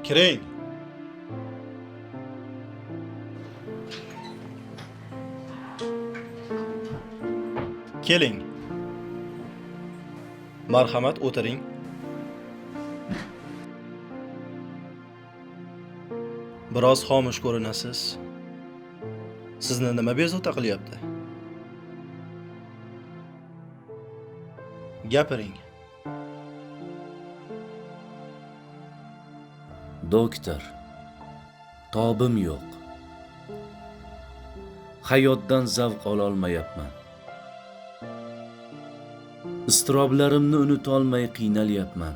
Kiring. Keling. Marhamat, o'tiring. Biroz xomush ko'rinasiz. Sizni nima bezovta qilyapti? Gapiring. Doktor, tobim yo'q. Hayotdan zavq ololmayapman. Iztiroblarimni unutolmay qiynalyapman.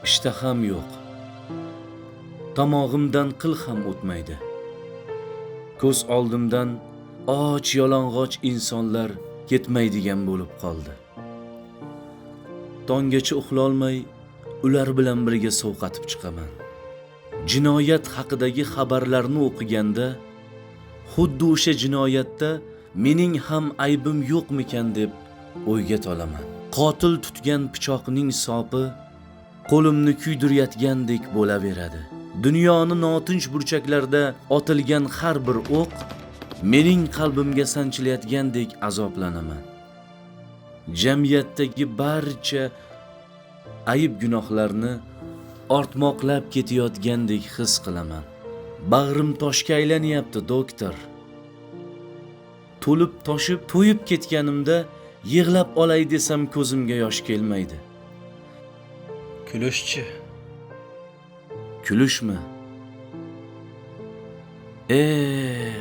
Ishtaham yo'q. Tomog'imdan qil ham o'tmaydi. Ko'z oldimdan och yalang'och insonlar ketmaydigan bo'lib qoldi. Tonggacha uxlolmay ular bilan birga sovqatib chiqaman. Jinoyat haqidagi xabarlarni o'qiganda xuddi o'sha jinoyatda mening ham aybim yo'qmikan deb o'yga tolaman. Qotil tutgan pichoqning sopi qo'limni kuydirayotgandek bo'laveradi. Dunyoni notinch burchaklarida otilgan har bir o'q mening qalbimga sanchilayotgandek azoblanaman. Jamiyatdagi barcha ayib gunohlarni ortmoqlab ketayotgandek his qilaman. Bag'rim toshga aylanyapti, doktor. To'lib toshib to'yib ketganimda yig'lab olay desam ko'zimga yosh kelmaydi. Kulishchi. Kulishmi? Eh,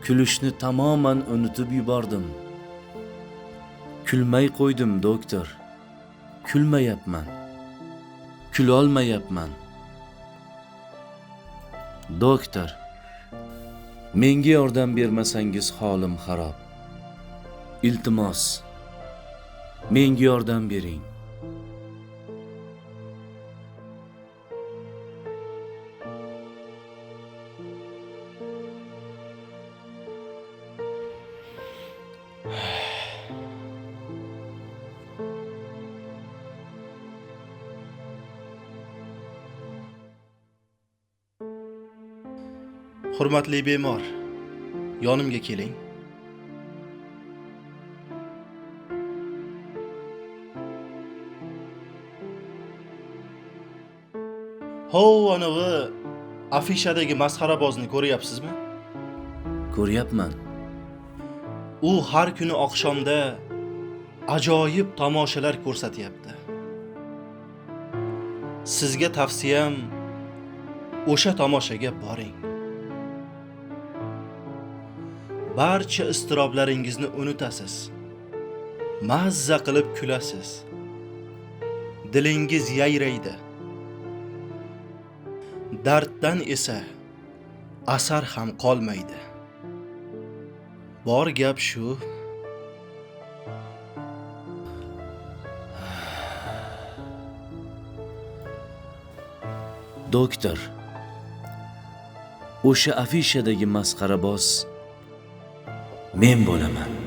kulishni tamoman unutib yubordim. Kulmay qo'ydim, doktor. Kulmayapman. Kulolmayapman. Doktor, menga yordam bermasangiz holim xarob. Iltimos, menga yordam bering. Hurmatli bemor, yonimga keling. Hov, anavi afishadagi masxarabozni ko'ryapsizmi? Ko'ryapman. U har kuni oqshomda ajoyib tomoshalar ko'rsatyapti. Sizga tavsiyam, o'sha tomoshaga boring. Barcha iztiroblaringizni unutasiz. Mazza qilib kulasiz. Dilingiz yayraydi. Darddan esa asar ham qolmaydi. Bor gap shu. Doktor, o'sha afishadagi masxaraboz men bo'laman.